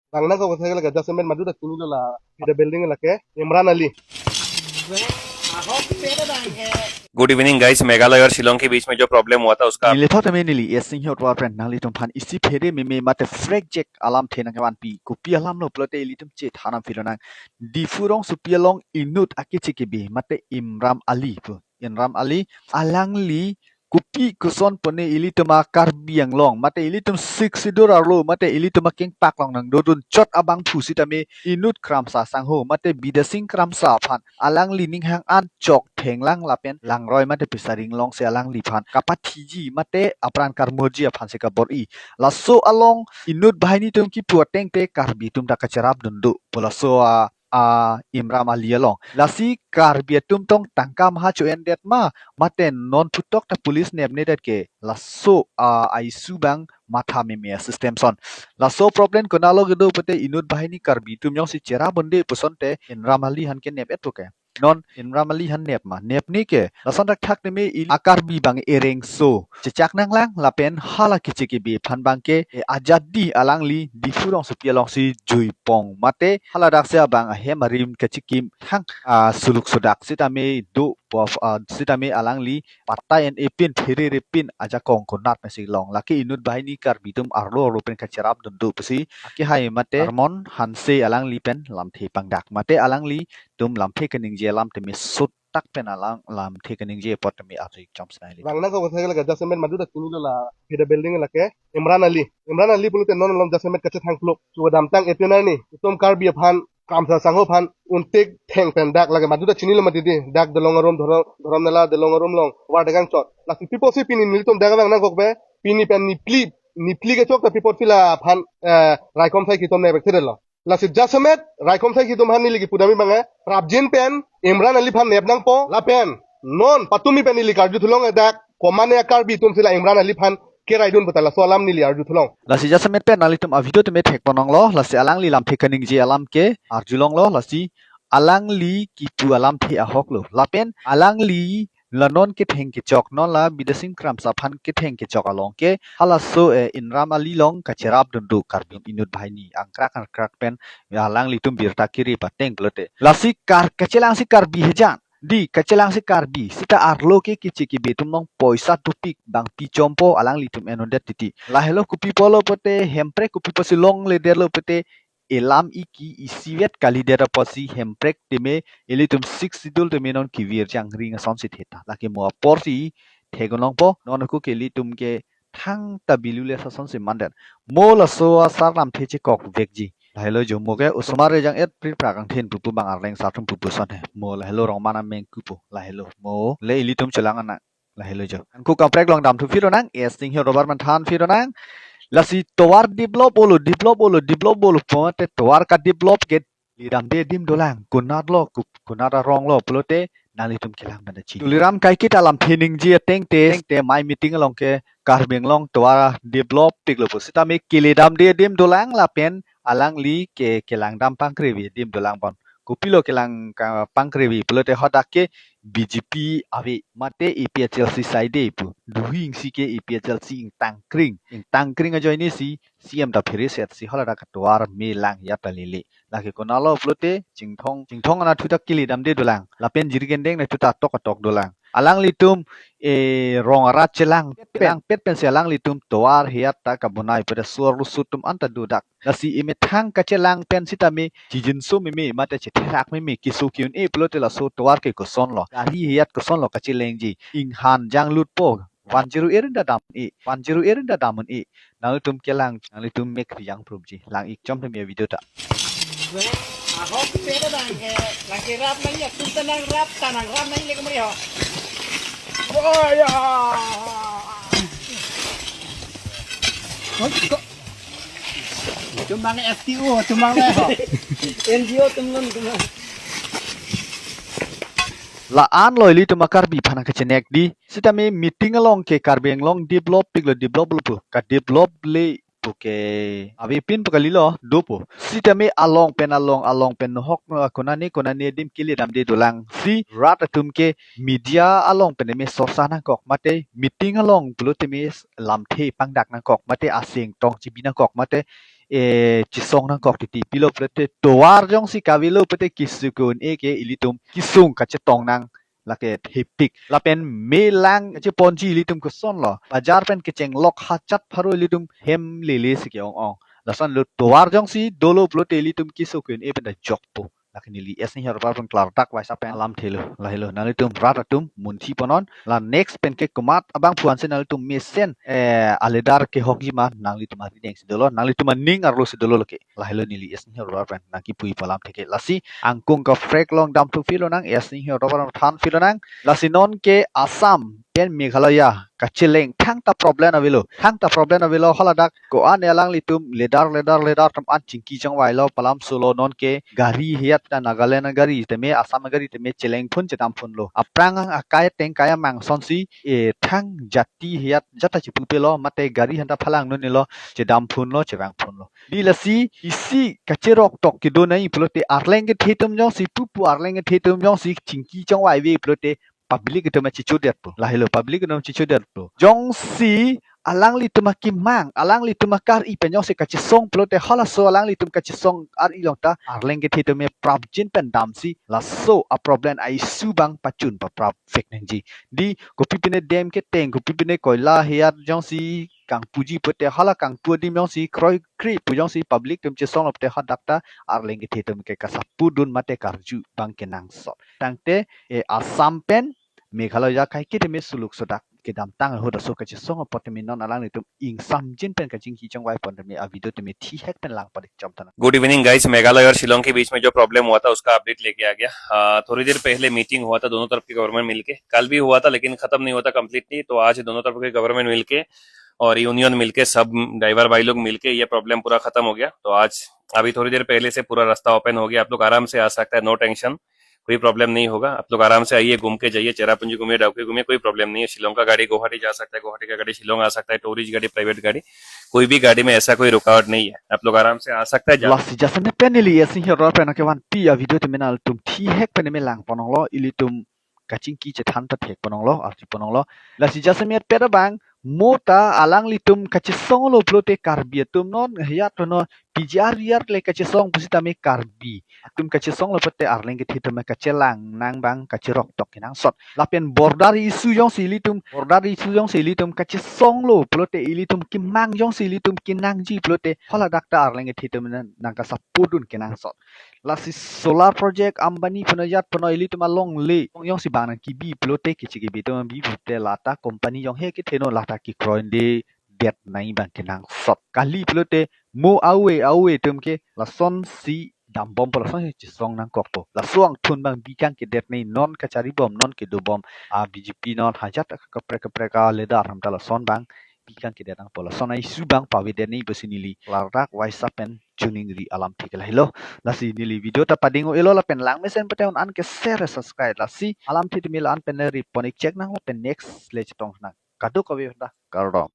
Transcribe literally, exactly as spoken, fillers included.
Bang nangkok ke lake adjustment madu ta chinilo la, pida building lake Imran Ali. Good evening guys, Meghalaya और शिलोंग के बीच में जो प्रॉब्लम हुआ था उसका Neli thot tame neli S Singh Hotwar pen nanglitum aphan isi phere meme mate frekjek alamthe nangkevanpi. Kopi alam lo pulote ilitum chethan nangpilonang. Diphu rongsopi along inut akeche kebe mate Imran Ali pu. Imran Ali, alangli kopi koson pone ilitum a-Karbi Anglong mate ilitum Sixth Schedule arlo mate ilitum akengpak along nangdodun chot abangphu sitame inut Kramsa Sangho mate Bidya Sing Kramsa aphan alangli ninghang an chok thenglang lapen langroi mate pisa ringlongsi alangliphan kapathiji mate apran karmoji aphansi kabor-i. Laso along inut banghini atum kipu ateng te Karbi atum ta kacherapdun do pu laso a, a Imran Ali along. Lasi Karbi atum tong tangka maha cho-endet ma, mate non putok ta police nepnedet ke, laso a, a issue abang matha meme a-system ason. Laso problem konatlo kedo pute inut banghini Karbi atum jongsi cherapdunde pu asonte Imran Ali aphan kenep-et pu ke. Non Imran Ali aphan nep ma, nepne ke. Lason thakthak tame ili a-Karbi abang erengso chechak nanglang lapen hala keche kebe aphan abangke, eh, ajat di alangli Diphu rongsopi alongsi juipong mate hala daksi abang ahem arim kachikim thang, ah, suluk sudak sitame do pu, ah, sitame alangli patta en-e pin phere-re pin ajakong konat mesi long. Lake inut banghini Karbi atum arlo arlo pen kacherapdun do pusi akehai mate Armon Hanse alangli pen lamthe pangdak mate alanglitum lamthe kaningje alam tame sut tak pen alang lamthe kaningje apot tame arju chomsi nangli. Bang nangkok ke lake adjustment madu ta chinilo la, pida building lake Imran Ali. Imran Ali pulote non along adjustment kachethang pluk. Chuwa damtang etenar ni, itum Karbi aphan, Kramsa Sangho aphan, untik theng pen dak lake madu ta chinilo mati di, dak Delong arum, Dhorom, Dhorom Nala Delong arum along, war dagang chot. Lasi pi apotsi pini nelitum dak abang nangkok be, pini pen niphli, niphli kechok ta pi apotsi laphan, eh, raikom sai kitom nepek thedetlo. Lasi jasemet, raikom sai kitom aphan neli kipudam abang, eh, prapjin pen, Imran Ali aphan nep nangpo, lapen, non, patumi pen neli karju thulong edak, komatne a-Karbi atum si la Imran Ali aphan keraidun puta laso alam neli arju thulong. Lasi jasemet pen nanglitum a-video tame thekponlonglo, lasi alangli lamthe kaningje alam ke arjulonglo, lasi alangli kipu alamthe ahok lo. Lapen alangli la non ketheng kechok, non la Bidya Sing Kramsa aphan ketheng kechok along ke halaso, eh, Imran Ali along kacherapdun do Karbi inut banghini angkrak angkrak pen, ya, alanglitum birta kiri pateng pulote. Lasi kar kachelangsi Karbi hejan. Di kachelangsi Karbi, sita arlo ke keche kebe atum along poisa dopik abang pi chompo alanglitum enondet titi. Lahelo kopi pulo pute, Hemprek kopi apotsi longledetlo pute, elam iki isivet kalidet apotsi Hemprek tame ilitum Sixth Schedule tame non kevir jangring asonsi theta. Lake mo aporsi theklongpo, non ako ke ilitum ke thangta valueless asonsi mandet. Mo laso asar lamthe chekokvekji. Lahelo jo mo ke osomar rejang et pri prakang thin pupu abang arleng sartum pupu ason he. Mo lahelo rong mana mengkupo. Lahelo mo le ilitum chelang anak. Lahelo jo. Anku kaprek along damthu phironang, S Singh Hotwar aphan than phironang. Lasi tovar develop olo, develop olo, develop olo pu mate tovar kadevelop ke kele damde adim dolang. Konatlo, ku-, konat arong lo pulote nanglitum kelang pen dachi. Tuliram Kaiketa lamthe ningje ateng te, te mai meeting along ke Karbi Anglong tovar develop piklo pu sitame kele damde adim dolang lapen alangli ke kelang dam pangkrevi adim dolang bon. Kopilo kelang ka pangkrevi pulote hadak ke B J P ave mate A P H L C side pu. Duhi isi ke A P H L C ingtangkring. Ingtangkring ajoine si C M ta phere set si haladak atovar me lang ya ta lele. Lake konatlo pulote Chinthong, Chinthong anatthu ta kele damde dolang. Lapen Jirikindeng anatthu ta atok atok dolang. Alanglitum, eh, rong arat chelang, chelang pet pensi alanglitum tovar heyat ta kabonai pada suar lusut atum anta dodak. Lasi imethang kachelang pen sitame chijinso meme mate chetherak meme keso ke-un-e pulote laso tovar ke kosonlo. Gari heyat kosonlo kachelengji. Inghan janglutpo. Van zero eight anta dam-e. Van zero eight anta dam-un-e. Nanglitum kelang, nanglitum mek rijang prumji. Lang-ik chom tame video ta. Ahok pera bang ke, lagi rap lagi ya, kunta nang rap, ta nang rap lagi lagi mari ho. Oh ya. Hoi, kok. Cuma nge F T O, cuma nge ho. N G O tum lun, tum lun. La-an lo ilitum a-Karbi aphan kachenek di. Sitame meeting along ke Karbi Anglong develop piklo, develop lo pu. Kadevelop le pu ke avepin pu kalilo, dopo. Sitame along pen along, along pen nohok no konane konane adim kele damde dolang. Si rat atum ke media along pen tame sorsa nangkok mate meeting along pulo tame lamthe pangdak nangkok mate aseng tong chibi nangkok mate eh, chesong nangkok titi. Pilo pulote tovar jongsi kavelo pulote kesung ke-un-e ke ilitum kesung kachetong nang lake thepik. Lapen me lang cheponji ilitum kosonlo. Bajar pen kechenglok hachat pharo ilitum hem lele si ke-ong-ong. Lason lo tovar jongsi dolo pulote ilitum kesung ke-un-e pen ta jokpo. Lake neli S N Hills Rubber pen klardak waisa pen alamthelo. Lahelo nanglitum rat atum munthi ponnon. La next pen ke komat abangphu ansi nanglitum mesen, eh, aledar kehokji ma nanglitum arideng si dolo. Nanglitum aning arlo si dolo lake. Lahelo neli S N Hills Rubber pen nangkipu-i pu alamthe ke. Lasi angkung kaprek along damthu philonang, S N Hills Rubber than philonang. Lasi non ke Assam pen Meghalaya kacheleng thangta problem avelo. Thangta problem avelo, haladak ko-an alanglitum ledar, ledar, ledar atum an chingki chongvailo, palamsolo non ke gari hiat ta Nagaland gari tame Assam gari tame chelengphun chedamphunlo. Aphrang akai ateng kai amang asonsi, eh, thang jati hiat jat ta chepupelo, mate gari hanta phalang nunilo, chedamphunlo, chevangphunlo. Di lasi isi kacheroktok kedo nai pulote arleng kethe atum jongsi pupu, arleng kethe atum jongsi chingki chongvaive pulote public atum chechodetpo. Lahelo public atum chechodetpo. Jongsi alanglitum akemang, alanglitum akar-i pen jongsi kachesong pulote halaso alanglitum kachesong ar-i along ta arleng kethe atum prapjin pen damsi laso aproblem a-issue abang pachun paprap vek nangji. Di kopi pine dem keteng, kopi pine koila hiat jongsi kangpuji pulote hala kangpu adim jongsi kroikre pu jongsi public atum chesonglo pulote hadak ta arleng kethe atum ke kasapudun mate karju abang kenangsot. Tangte, eh, Assam pen Meghalaya kaike tame suluk sodak kedamtang ahut aso kachesong apot tame non alanglitum ingsamjin pen kachingki chongvai pon tame a-video tame thihek pen lang padik chom tana. Good evening guys. Meghalaya और शिलोंग के बीच में जो प्रॉब्लम हुआ था, उसका अपडेट लेके आ गया। आ, थोड़ी देर पहले मीटिंग हुआ था दोनों तरफ के गवर्नमेंट मिलके, कल भी हुआ था लेकिन खत्म नहीं हुआ था कंप्लीटली। तो आज दोनों तरफ के गवर्नमेंट मिलके और यूनियन मिलके, सब ड्राइवर भाई लोग मिलके ये प्रॉब्लम पूरा खत्म हो गया। तो आज अभी थोड़ी देर पहले से पूरा रास्ता ओपन हो गया, आप लोग आराम से आ सकता है, नो टेंशन, कोई प्रॉब्लम नहीं होगा। आप लोग आराम से आइए, घूम के जाइए, चेरापूंजी घूमिए, डाउकी घूमिए, कोई प्रॉब्लम नहीं है। शिलोंग का गाड़ी गुवाहाटी जा सकता है, गुवाहाटी का गाड़ी शिलोंग आ सकता है, टूरिस्ट गाड़ी, प्राइवेट गाड़ी, कोई भी गाड़ी में ऐसा कोई रुकावट नहीं है, आप लोग आराम से आ सकता है, जा Lasi jasemet pen neli S N Hills Rubber pen kevanpi a-video tame nanglitum thihek pen me lang ponlonglo, ilitum kachingki chethan ta thek ponlonglo, arju ponlonglo. Lasi jasemet pen abang mo ta alanglitum kachesonglo pulote Karbi atum non hiat non P G R V R le kachesong pusitame Karbi atum kachesonglo pulote arleng kethe atum kachelang nang abang kacheroktok kenangsot. Lapen border issue jongsi ilitum, border issue jongsi ilitum kachesonglo pulote, ilitum kemang jongsi ilitum kenangji pulote haladak ta arleng kethe atum nang, nangkasapudun kenangsot. Lasi solar project Ambani pu ajat pu ilitum alongle jongsi bang nangkebi pulote, keche kebi atum bi pulote lata company jong he kethe non, lata kekroi-un-edet nai abang kenangsot. Kali pulote mo awe awe atum ke lasonsi dambompo, lasonsi chesong nangkokpo. Laso angthun abang bi kangkedet nai, non kacharibom, non kedobom a-B J P non hajat kaprek kaprek a-leader atum ta lason abang bi kangkedet nangpo, lason a-issue abang pavedet nai pusi neli klardak waisa pen choningri alamthe ke lahelo. Lasi neli video ta pading-o-elo, lapen langmesen pute un-an ke share, subscribe. Lasi alamthe tame la-an pen le ripon ik chek nang, lapen next le chetong nang. Kadokave ta kardom.